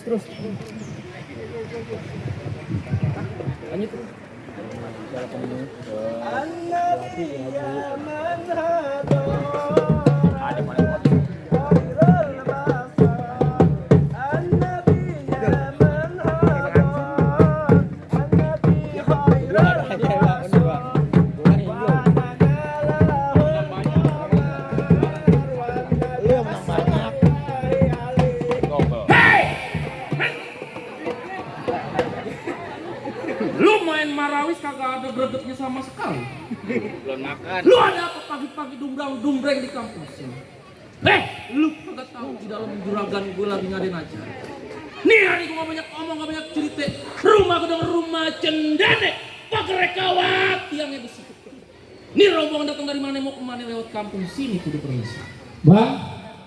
Terus lanjut terus. Kagak ada gregetnya sama sekali. Belum makan. Lu ada apa pagi-pagi dumbrang-dumbreng di kampus ini? Lu kagak tahu di dalam juragan gue lagi ngadain acara. Nih hari gue gak banyak ngomong, gak banyak cerita. Rumah gue dengan rumah cendane, pakai kawat tiangnya besi. Nih rombongan datang dari mana mau kemana lewat kampung sini tuh permisi. Bang,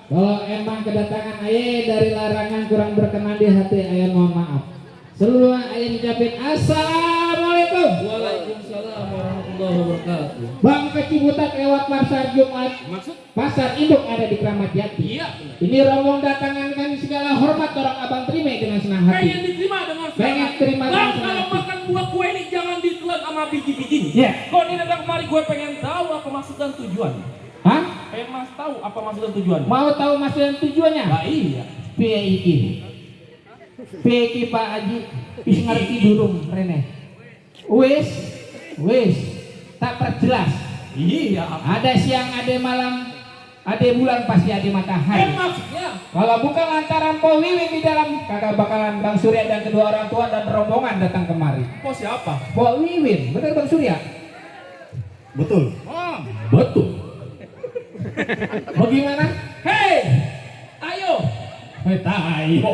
kalau emang kedatangan ayah dari larangan kurang berkenan di hati ayah, mohon maaf. Seluruh ayah ucapin assalamualaikum. Waalaikumsalam warahmatullahi wabarakatuh. Bang ke Cibutat lewat pasar Jumat. Maksud? Pasar induk ada di Kramat Jati. Iya. Ini rombong datangan kan segala hormat orang abang terima dengan senang hati. Pengen diterima dengan senang Pengen hati. terima dengan Bang, senang kalau hati. makan buah kue ini jangan ditelan sama biji-bijinya. Iya. Kok ini datang kemari gue pengen tahu apa maksud dan tujuannya. Hah? Pengen mas tahu apa maksud dan tujuannya. Mau tahu maksud dan tujuannya? Nah iya. PII. PII Pak Haji. Bisa ngerti durung Rene. Wis. Tak perjelas. Iya. Ada siang, ada malam, ada bulan, pasti ada matahari. Maksudnya? Kalau bukan lantaran Po Wiwin di dalam, kagak bakalan Bang Surya dan kedua orang tua dan rombongan datang kemari. Po siapa? Po Wiwin, bener Bang Surya? Betul. Oh. Betul. Mau gimana? Hei, ayo. Tayo.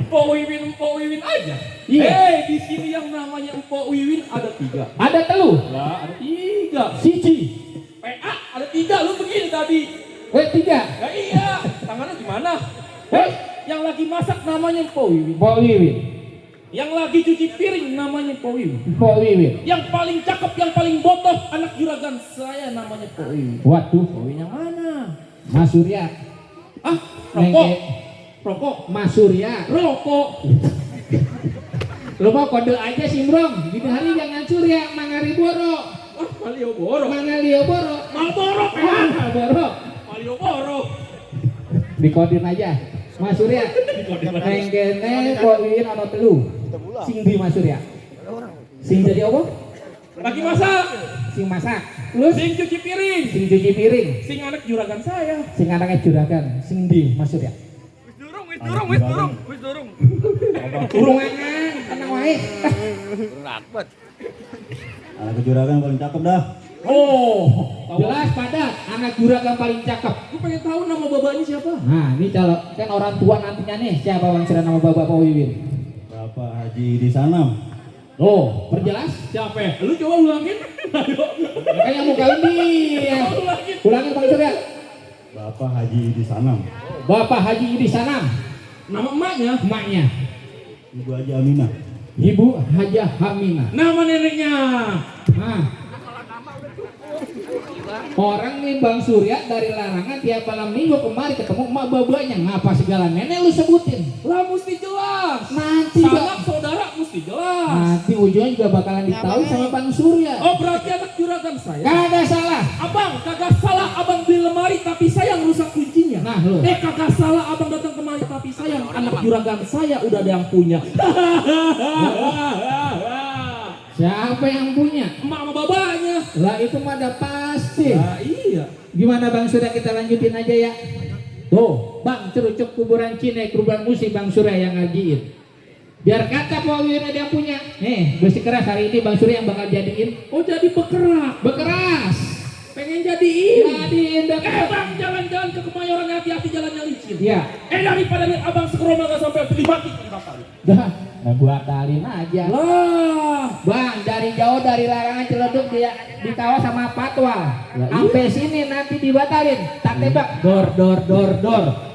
Po Wiwin aja. Iya. Hei, di sini yang namanya Po Wiwin ada 3. Ada telu. Ya, ada 3. Siji. PA ada 3. Lu begini tadi. 3. Ya iya. Tangannya gimana? Yang lagi masak namanya Po Wiwin. Po Wiwin. Yang lagi cuci piring namanya Po Wiwin. Po Wiwin. Yang paling cakep, yang paling botoh anak juragan saya namanya Po Wiwin. Waduh. Po Wiwin yang mana? Mas Surya. Ah, rokok. Nengke. Rokok. Mas Surya. Rokok. Lu mau kode aja Simbrong. Di hari jangan Surya, Mangaribuoro. Ah, Malioboro. Mangalioboro. Malboro. Malboro. Malioboro. Dikodin aja. Mas Surya. Neng kene kok Wiwin ana telu. Sing di Mas Surya. Sing jadi apa? Lagi masak. Sing masak. Terus Sing cuci piring. sing cuci piring. Sing anak juragan saya. Sing anaknya juragan. Sing di Mas Surya. Wis durung. Urungangan tenang wae. Rapet. Anak kejuragan paling cakep dah. Oh, Jelas padat anak juragan paling cakep. gue pengen tahu nama babanya siapa. Nah, ini calon kan orang tua nantinya nih siapa Bang Surya nama Bapak Pak Wiwin? Bapak Haji Disanam. Oh, perjelas? Siapa ya? Lu coba ulangin. Ayo. Makanya muka ini. Ulangin. Ulangin Bang Surya. Bapak Haji Disanam. Bapak Haji Disanam. Nama emaknya. Emaknya Ibu Haji Aminah. Ibu Hajah Hamina. Nama neneknya. Nah, orang nih Bang Surya dari larangan tiap malam minggu kemari ketemu emak babanya ngapa segala nenek lu sebutin? Lah mesti jelas. Nanti Sanak saudara mesti pasti jelas. Nanti ujungnya juga bakalan ditahu sama Bang Surya. Oh berarti anak juragan saya. Kagak salah. Abang, kagak salah abang beli lemari tapi sayang rusak kuncinya. Nah, lu. Kagak salah abang datang kemari tapi sayang anak juragan saya udah ada yang punya. Siapa yang punya? Emak sama babanya. Lah itu mah udah pasti. Nah, iya. Gimana Bang Surya, kita lanjutin aja ya. Tuh, Bang cerucuk kuburan Cina, kuburan musi Bang Surya yang ngajiin. Biar kata Pak Wira dia punya. Nih, besi keras hari ini Bang Surya yang bakal jadiin. Oh jadi bekerak. Bekeras. Pengen jadiin. Jadiin bekeras. Bang jalan-jalan ke Kemayoran hati-hati jalannya licin. Iya. Daripada lihat abang sekroma gak sampai beli mati. Dah, nah gua batalin aja. Lah. Bang, dari jauh dari larangan Ciledug dia ditawa sama Patwa. Sampai sini nanti dibatalin. Tak tembak dor.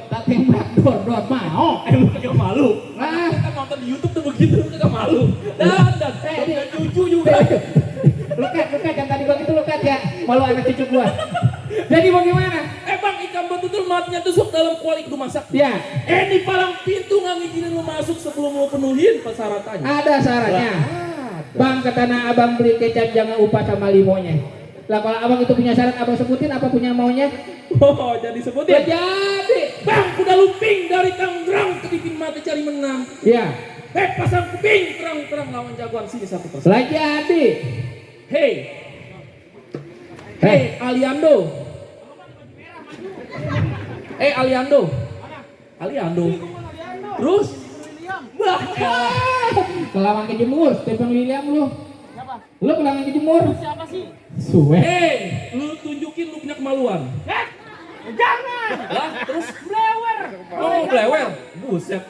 Tak tembak dor mau. Lu gak malu. Ah, Kita nonton di YouTube tuh begitu lu gak malu. Dan cucu juga. lukat yang tadi gua gitu lukat ya. Malu anak cucu gua. Jadi bagaimana? Bang ikan betutul matinya tusuk dalam kuali kudu masak. Ya, Di palang pintu nggak ngizinin lu masuk sebelum lu penuhin persyaratannya. ada syaratnya. Bang, ke tanah abang beli kecap jangan upah sama limonya. Lah kalau abang itu punya syarat, abang sebutin apa punya maunya? Oh jadi Ya sebutin. jadi. Bang kuda lumping dari Tangerang ke Dipin Mati cari menang. Ya, Pasang kuping terang-terang lawan jagoan sini 1%. lah jadi. Hey Aliando. Aliando. Terus? Wah, Kelawan kejemur, Stephen William lu. Siapa? Lu kelawan kejemur. Siapa sih? Suwe. lu tunjukin lu punya kemaluan. Jangan! Lah, terus Blewer! oh blewer. Buset.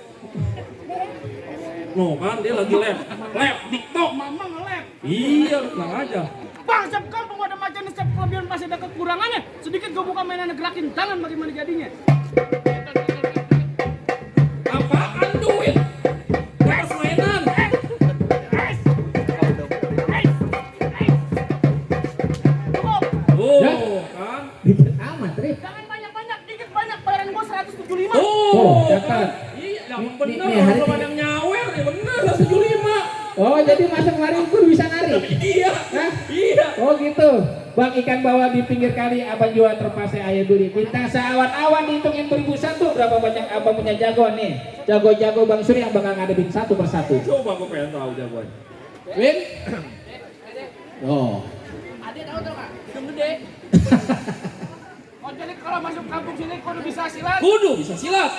No kan dia lagi lab TikTok. Mama nge-lab. Iya, tenang aja. Bang, setiap kampung ada macam setiap kelebihan pasti ada kekurangannya. Sedikit gue buka mainan gerakin tangan bagaimana jadinya. Apaan duit? Bekas mainan. Cukup! Oh, Ya. kan. Dikit amat, Rip. Jangan banyak-banyak, dikit banyak. Bayaran gue 175. Oh, catat. Iya, yang Nih, bener nih, hari kalau ini. ada yang nyawer ya bener 175. Oh, jadi masa kemarin gue bisa nari. Iya. Hah? Iya. Oh gitu. Bang, ikan bawal di pinggir kali abang jual terpaksa ayah beli. Bintang seawan-awan dihitungin 1001. Berapa banyak abang punya jagoan nih? Jago-jago Bang Surya yang bakal ngadepin satu persatu. Coba gue pengen tahu jagoan. Win? Oh. Adik tahu nggak? Hidung gede. Oh jadi kalau masuk kampung sini kudu bisa silat. Kudu bisa silat.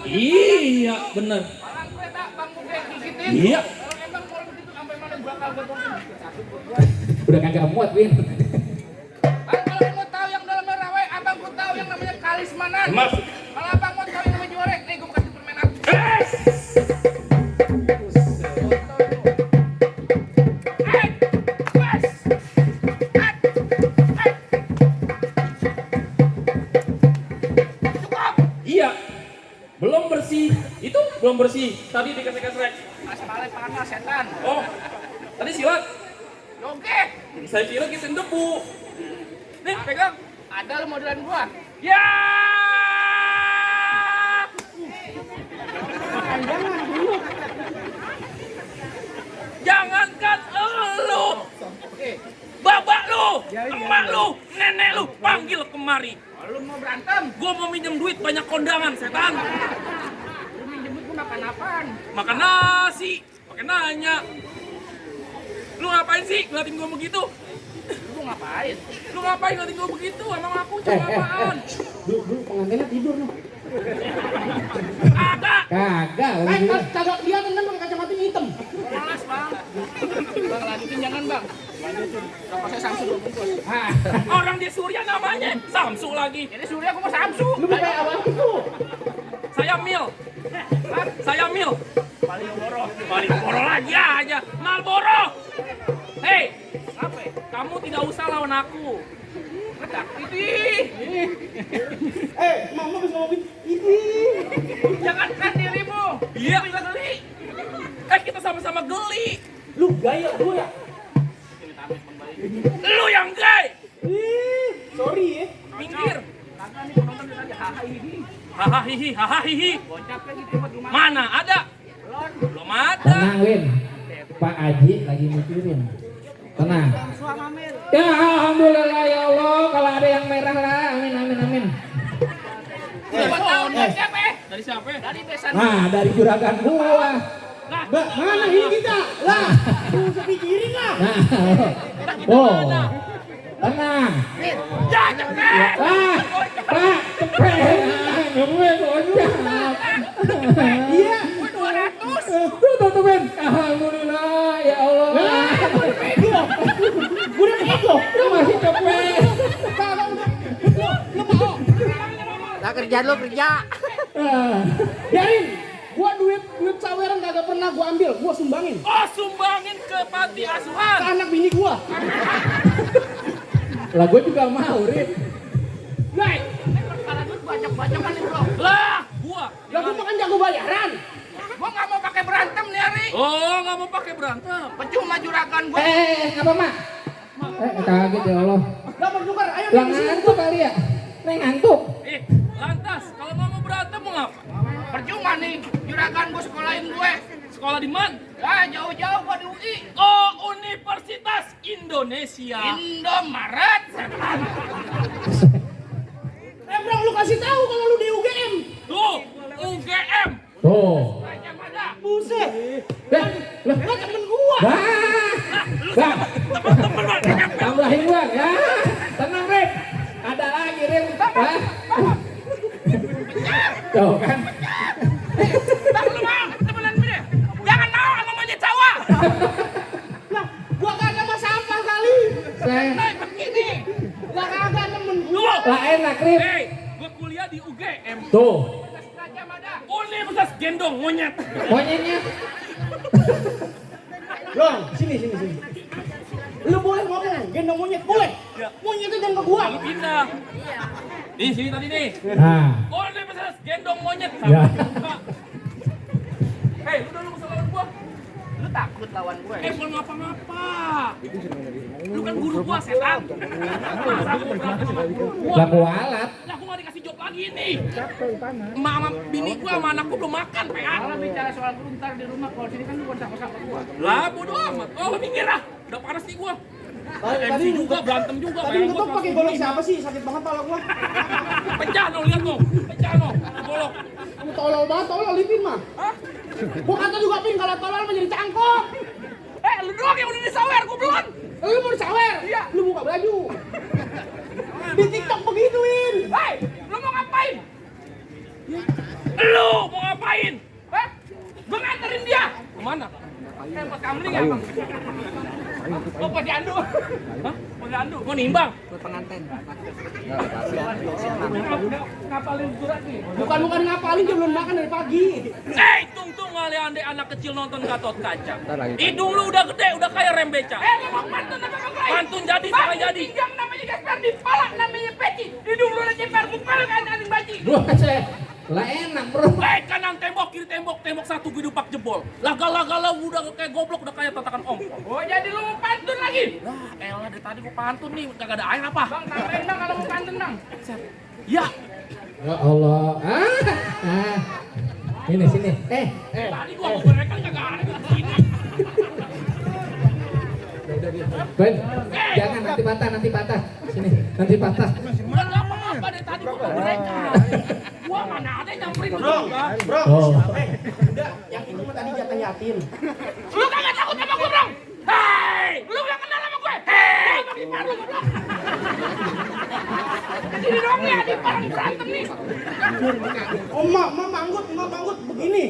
Iya, bener. Palang kereta bang muda gigitin. Iya. Kalau emang mau begitu sampai mana bakal gue tolongin. Udah kagak muat, Win. Bang, kalau mau tahu yang dalamnya rawe, abang gue tahu yang namanya kalismanan. Mas. Kalau abang mau tahu yang namanya juarek, nih gue kasih permenan. Iya. Belum bersih. Itu belum bersih. Tadi dikasih-kasih. Mas balik panas setan. Oh. Tadi silat. Joget. Saya kira kita debu. Nih pegang. Ada lo modelan gua. Ya. Jangankan elu. Bapak lu, emak lu, nenek lu panggil kemari. Lu mau berantem? Gua mau minjem duit banyak kondangan, setan. Lu minjem duit gua makan apaan? Makan nasi, pakai nanya. Lu ngapain sih ngeliatin gua begitu? Lu ngapain? Lu ngapain ngeliatin gua begitu? Emang aku coba apaan? Dulu pengantinnya tidur nih. Agak. Kagak, lagi dulu. Kagak dia kan pakai kacamata hitam. Malas, Bang. Bang lanjutin jangan, Bang. Lanjutin. Rokok saya Samsu dulu bungkus. Ah, Orang dia Surya namanya, Samsu lagi. Ini Surya gua mau Samsu. lu pakai apa itu? Saya Mil. Saya Mil. Malioboro lagi aja. Malboro. Hei, Apa? kamu tidak usah lawan aku. Kedak ini. Mama bisa ngomongin ini. Jangankan dirimu. Iya. Bisa geli. Kita sama-sama geli. Lu gaya lu ya. Lu yang gay. Sorry ya. Minggir. Kagak nih penonton dia aja hahaha hihi. Hahaha hihi. Gocap lagi tempat rumah. Mana ada? Belum. Belum ada. Tenang, Win. Pak Haji lagi mikirin. Tenang. Ya alhamdulillah ya Allah, kalau ada yang merah lah, amin amin amin. Dari siapa? Dari besan. Nah dari juragan gua. Mana ini kita? Lah, tuh sepikirin lah. Nah, oh, tenang. Ya, cepet. Pak, cepet. Ngewe bocah. Iya, 200. Tuh temen. Alhamdulillah ya Allah. Gue udah ego. Lu masih cepet. Lu mau? Lah kerja lu kerja. Biarin. Gua duit saweran kagak pernah gua ambil, gua sumbangin Oh, sumbangin ke panti asuhan. ke anak bini gua. Lah gue juga mau, Rit. Nah, perkara duit banyak-banyakan nih, Bro. Lah, gua. Lah gua makan jago bayaran. Gua nggak mau pakai berantem nih Ari. Oh, nggak mau pakai berantem. Percuma juragan gua. Apa, Mak? Kaget ya Allah. Lah bertukar, ayo Lah di sini. ngantuk kali ya? Neng ngantuk. Lantas, kalau nggak mau berantem mau ngapa? Percuma nih juragan gua sekolahin gue. Sekolah di mana? Ya jauh-jauh gua di UI. Oh, Universitas Indonesia. Indomaret. Setan. Bro, lu kasih tahu kalau lu di UGM. Tuh, UGM. Tuh. Raja Mada. Buset. Lah, Lah temen gua. Bang. Tambahin gua ya. Tenang, Rit. Ada lagi, Rit. Tuh kan. Bang lu mau temenan gue. Jangan mau sama monyet sawah. Lah, gua kagak sama sampah kali. Nah, begini. Lah kagak temen gua. Lah enak, Rit. Hei, gua kuliah di UGM. Tuh. Raja Mada. Universitas Gendong Monyet. Monyetnya. Bang, sini. Lu boleh ngomong, gendong monyet boleh. Ya. Monyetnya jangan ke gua. Lalu pindah. Di sini tadi nih. Nah. Universitas Gendong Monyet. Ya. Hei, lu dulu kesalahan gua. Lu takut lawan gue. Bukan ngapa-ngapa. Lu kan guru gua, setan. Masa lu mau berantem sama gua? Lah kualat. Lah gua nggak dikasih job lagi nih. Emak sama bini gua sama anak gua belum makan, PA. Kalau bicara soal lu ntar di rumah, kalau sini kan lu bukan sapa-sapa gua. Lah bodo amat. Oh, minggir ah. Udah panas nih gua. Tadi MC juga berantem juga. Tadi kayak ngetok gua pakai golok siapa sih? Sakit banget pala gua. Pecah no, lihat no. Pecah no. Golok. Kamu tolol banget, tolol lipin mah. Hah? Gua kata juga pin kalau tolol menjadi cangkok. Lu doang yang udah disawer, gua belum. Lu mau disawer? Iya. Lu buka baju. Di TikTok begituin. Hei, lu mau ngapain? Lu mau ngapain? Hah? Gua nganterin dia. Kemana? Pas kamling ya, Bang? Oh, posyandu. Hah? Posyandu. Mau nimbang? Ngapalin surat nih. Bukan ngapalin, dia belum makan dari pagi. Tung ngale-ande anak kecil nonton Gatot Kaca. Hidung lu udah gede, udah kayak rem beca. Ngomong pantun apa kau? Pantun jadi, salah jadi. Yang namanya Gasper di pala, namanya Peci. Hidung lu aja ceper, bukan kan anjing baci. Dua saya. Lah enak, Bro. Kanan tembok, kiri tembok satu gidupak jebol. Laga udah kayak goblok, udah kayak tatakan om. Oh jadi lu mau pantun lagi? Lah, elah dari tadi gua pantun nih, kagak ada air apa? Bang tambahin bang kalau mau pantun bang. Ya, Ya Allah. Sini. tadi gua mau gorekan kagak ada di sini. Ben, jangan nanti patah. Sini, nanti patah. Bukan apa-apa dari tadi gua mau gorekan. Gua mana ada yang nyamperin gua. Oh. Udah, yang itu mah tadi jatah yatim. Lu kagak takut sama gua, Bro? Hei, lu yang kenal sama gue. Hei, pakai paru goblok. Jadi dong ya, di parang berantem nih. Oh, mak manggut begini.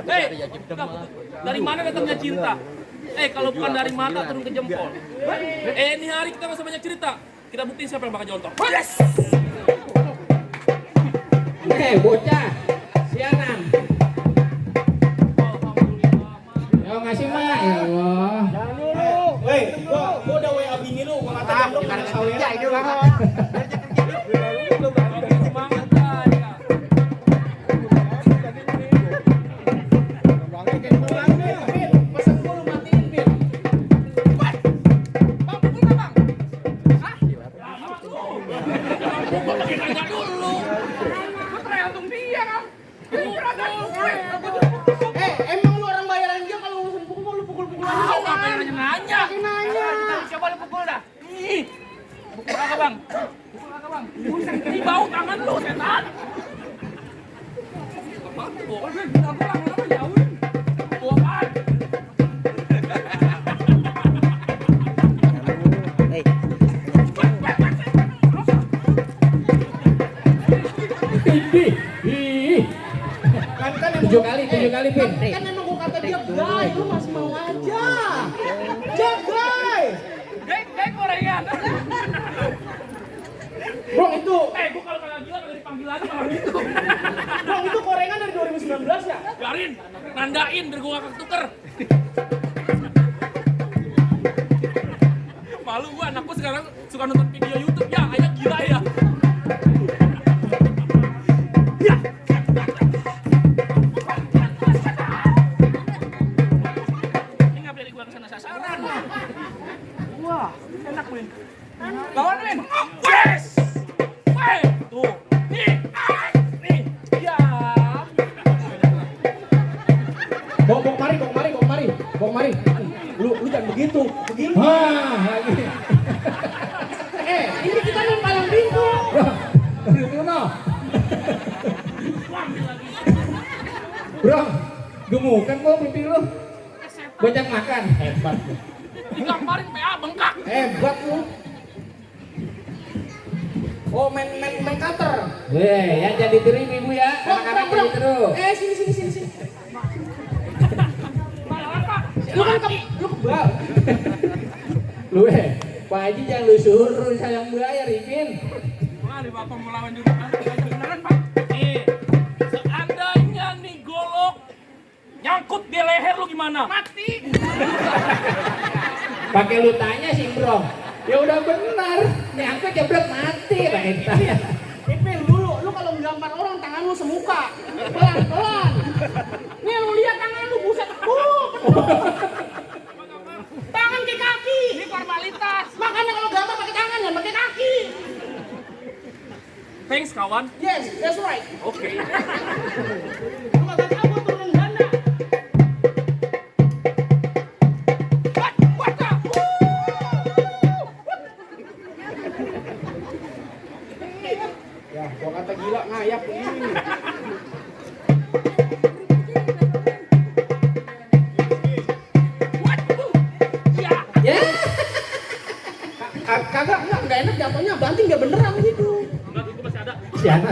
Hei, dari mana datangnya cinta? Kalau bukan dari mata turun ke jempol. Ini hari kita masih banyak cerita. Kita buktiin siapa yang bakal jontor. Yes! Bocah. Sianan. Yo ngasih mak, ya Allah. Hei, gua udah WA bini lu, gua kata jandung karena saweran. itu bang. Semangat aja. Pesan gua lu matiin, Bin. Bang, pukul nggak, Bang? Hah? Gua pakai nanya dulu. Lu tergantung dia kan. Ini beragam gue. Emang lu orang bayaran dia kalau urusan pukul lu pukul-pukul aja. nih. Pukul kakak bang. Pukul kakak bang. Ini bau tangan lu setan. Apaan tuh? Aku lama-lama jauhin. Bau apaan? Ih. Kan 7 kali, 7 kali, Pin. Kan emang gua kata dia gay, lu masih mau aja. Jagai. Kayak gorengan. Bro itu, Gua kalau kagak gila kagak dipanggil lagi sama gitu. bro itu gorengan dari 2019 ya? Biarin, nandain biar gua gak tuker. Malu gua, anakku sekarang suka nonton video YouTube ya, ayah gila ya. Ya. Ini nggak dari gua kesana sasaran. Wah, enak Win. Lawan Win. Yes. Wih, tuh. Nih. Ya. Bong Mari. Lu jangan begitu, begini. Wah, lagi. Ini kita main malam minggu. Itu no. Bro, gemukan kok pipi lu. Banyak makan. Hebat. Digamparin PA bengkak. Hebat lu. Oh, main cutter. Weh, ya jadi tiru ibu ya. Anak-anak jadi tiru. Sini. Malah apa? Lu kebal. Lu Pak Haji jangan lu suruh sayang bayar, Ipin. Wah, di bapak mau lawan juga kan? Beneran Pak? Nih, seandainya nih golok nyangkut di leher lu gimana? Mati. Pakai lu tanya sih, Bro. Ya udah benar. Nyangkut jebret mati, Pak Eta. Ipin dulu, lu kalau menggambar orang tangan lu semuka. Pelan-pelan. Nih lu lihat tangan lu buset. Tangan ke kaki. Ini formalitas. Makanya kalau gambar pakai tangan ya, pakai kaki. Thanks kawan. Yes, that's right. Oke. Lu kagak tahu gua turun ganda. Ya, gua kata gila ngayap ini. Ya. Kagak enak jatuhnya, banting gak beneran gitu. Enggak, itu masih ada. Siapa?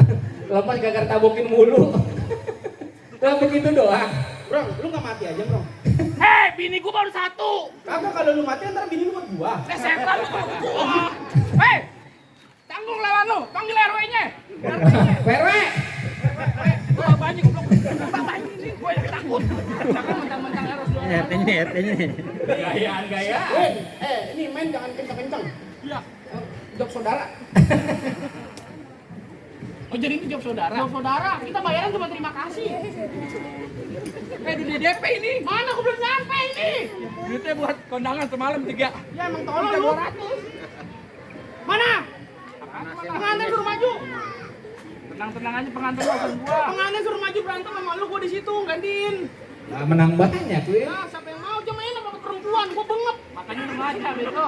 Lepas gagar tabokin mulu. Lah begitu doang. Bro, lu gak mati aja, bro. Hei, bini gua baru satu. Kagak, kalau lu mati ntar bini lu buat gua. Setan lu kalau gua. Hei, tanggung lawan lu. Panggil RW-nya. Perwe. Gua banyak goblok. Banyak ini gua yang takut. Jangan mentang-mentang harus dua. Gayaan. Win, ini main jangan kenceng-kenceng. Iya. Job saudara. Oh, jadi ini job saudara. Job saudara, kita bayaran cuma terima kasih. Di DP ini. Mana aku belum nyampe ini? Duitnya buat kondangan semalam 3. Ya emang tolong lu. Mana? Pengantin suruh maju. Tenang-tenang aja pengantin lu sama gua. Pengantin suruh maju berantem sama lu, gua di situ gantiin. Nah, menang banyak gue. Nah, siapa yang mau cuma ini sama perempuan, gua bengep. Makanya lu ngaca bego.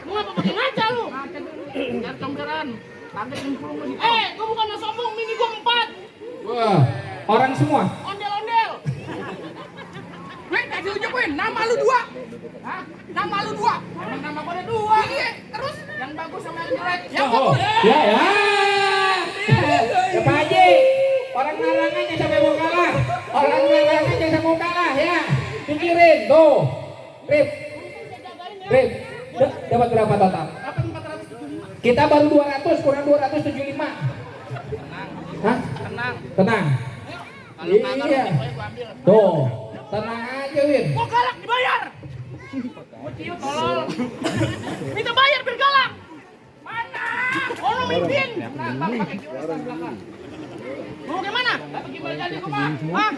Lu ngapa pakai ngaca lu? Ngaca dulu. Biar comberan. Target nyemplung lu gitu. Gua bukan sombong, mini gua 4. Wah, orang semua. Ondel-ondel. Weh, kasih ujuk Win, nama lu 2. Hah? Nama lu 2. Emang nama gua ada 2. Iya, terus Yang bagus sama yang jelek. yang Oh, bagus. ya. Ya Pak Haji, orang larangannya sampai mau kalah. Orang larangannya sampai mau kalah ya. Pikirin tuh. Rip. Dapat berapa total? Dapat 475. Kita baru 200 kurang 275. Hah? Tenang. Kalau kagak Iya. pokoknya gua ambil. Tuh, tenang aja Win. Gua galak dibayar. Gua ciut tolol. Minta bayar biar galak. Mana? Oh, lu mimpin. Nah, Bang, pakai kios di belakang. Mau gimana? Dapat gimana jadi gua mah? Hah?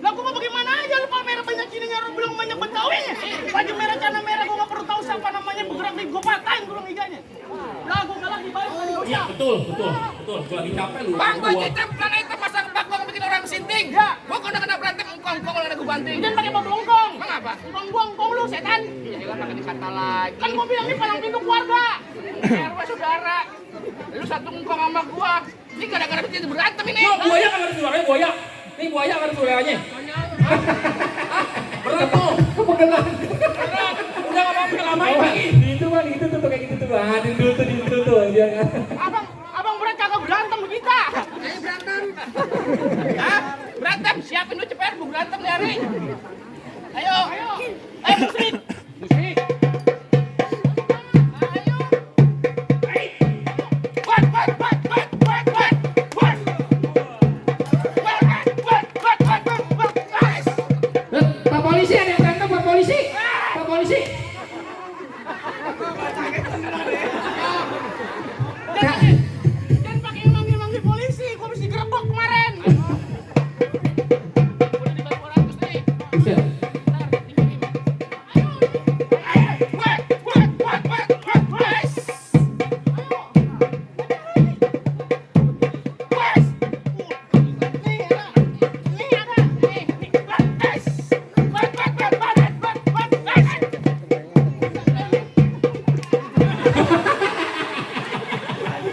Lah gua mau bagaimana aja lu Pak merah banyak ininya lu belum banyak betawinya. Baju merah celana merah gua enggak perlu tahu siapa namanya bergerak di gua patahin tulang iganya. Lah gua galak dibayar tadi gua. Iya betul. Gua lagi capek lu. Bang, gua hitam, celana hitam, masa bak gua bikin orang sinting. Ya. Gua kena berantem kongkong ada gue banting. Jangan pakai bau bongkong. Emang apa? Bang bongkong lu setan. Iya kan pakai dikata lagi. Kan gue bilang ini palang pintu keluarga. RW saudara. Lu satu ngkong sama gua. Ini gara-gara kita berantem ini. Lo buaya kan ada suaranya buaya. Ini buaya kan ada suaranya. Berat tuh. Kepegelan. Berat. Udah nggak mau lamain lagi. Itu bang, itu tuh kayak gitu tuh bang. Itu tuh biar kan. Abang berat kagak berantem sama kita. Ayo berantem. Ya, berantem. Siapin lu cepet, gua berantem nih hari. Ayo. Ayo musik. Musik. Ayo. Buat. Pak polisi ada yang berantem Pak polisi. Pak polisi. Jangan pakai manggil polisi, gua mesti digerebek kemarin. Udah dibayar 200 nih. Buset.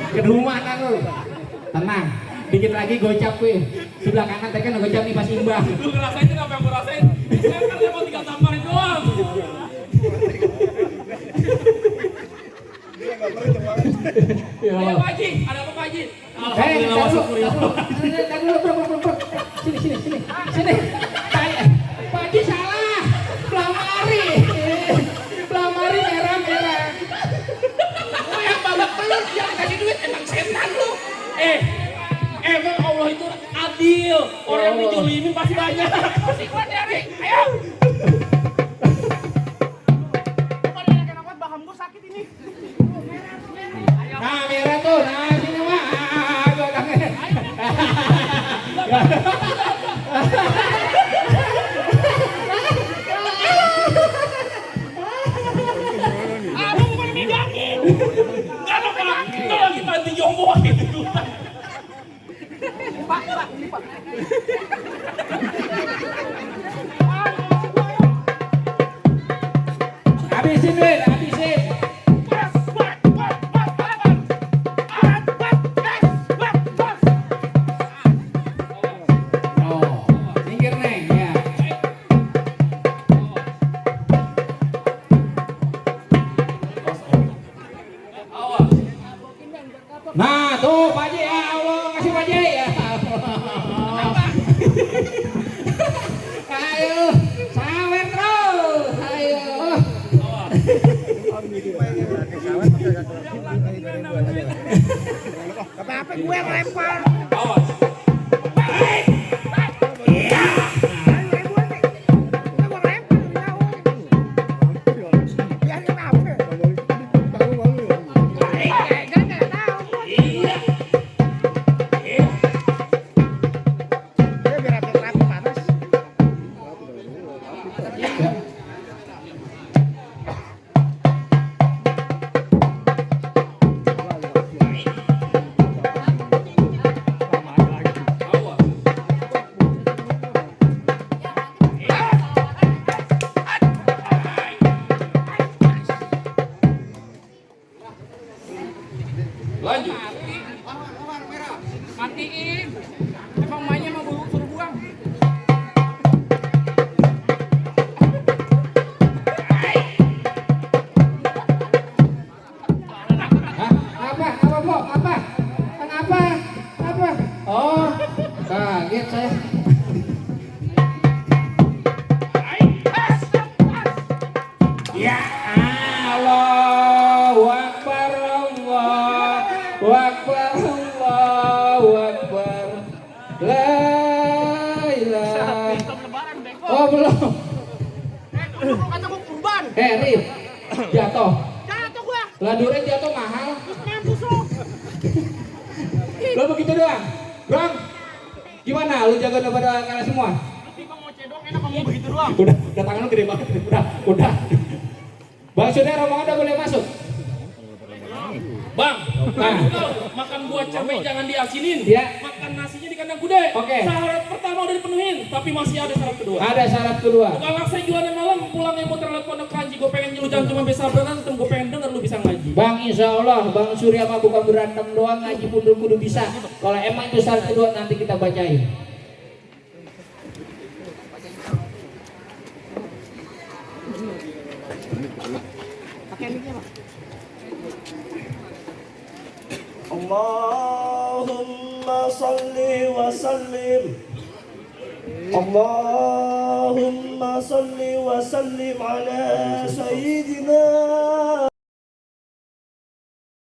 Ke rumah kan lu. Tenang. Dikit lagi gocap weh. Sebelah kanan tekan gocap nih pas imbang. Lu ngerasain itu apa yang gue rasain? Saya kan level 3 tamparin doang. Ya. Ayo Pak Haji, ada apa Pak Haji? Alhamdulillah masuk kuliah. Tadi dulu, bro. Sini. Pak Haji salah. Pelamari merah. Oh yang babak belur yang kasih duit emang setan lu. Emang Allah itu adil. Orang yang dijolimin pasti banyak. Musik gua dari. Ayo. Kemarin enak banget baham gua sakit ini. Nah, merah tuh. Nah, sini mah. Gua tangan. Abang bukan megangin. Enggak lo Pak. Itu lagi banting jombo gitu. Pak. Habisin. Oh, minggir neng ya. Awas. Nah, tuh Pak Haji ya Allah kasih Pak Haji ya. Ayo, sawer terus. Ayo. Apa gue yang lempar? Awas. Lanjut. Matiin. Emang mainnya mau suruh buang. Apa? Oh, kaget saya. Ya Allahu Akbar, Allahu Akbar, Allahu Akbar. La ilaha. Lebaran beko. Oh belum. Kata gua kurban. Rif, jatuh. Jatuh gua. Lah duren jatuh mahal. Terus mampus lu. Lo begitu doang. Bang, gimana? Lu jaga daripada kalian semua? Tapi bang mau cedok enak kamu begitu doang. Udah tangan lu gede banget. Udah. Bang Sudah rombongan udah boleh masuk. Bang, makan buah cabai jangan diasinin. Iya. Makan nasinya kandang kuda. Oke. Syarat pertama udah dipenuhin, tapi masih ada syarat kedua. Ada syarat kedua. Tukang laksa jualan malam, pulangnya muter lewat pondok kanji. Gue pengen lu jangan cuma bisa berantem, gue pengen denger lu bisa ngaji. Bang, insya Allah Bang Surya mah bukan berantem doang, ngaji pun kudu bisa. Kalau emang itu syarat kedua nanti kita bacain. Allahumma salli wa sallim. Allahumma salli wa sallim ala sayyidina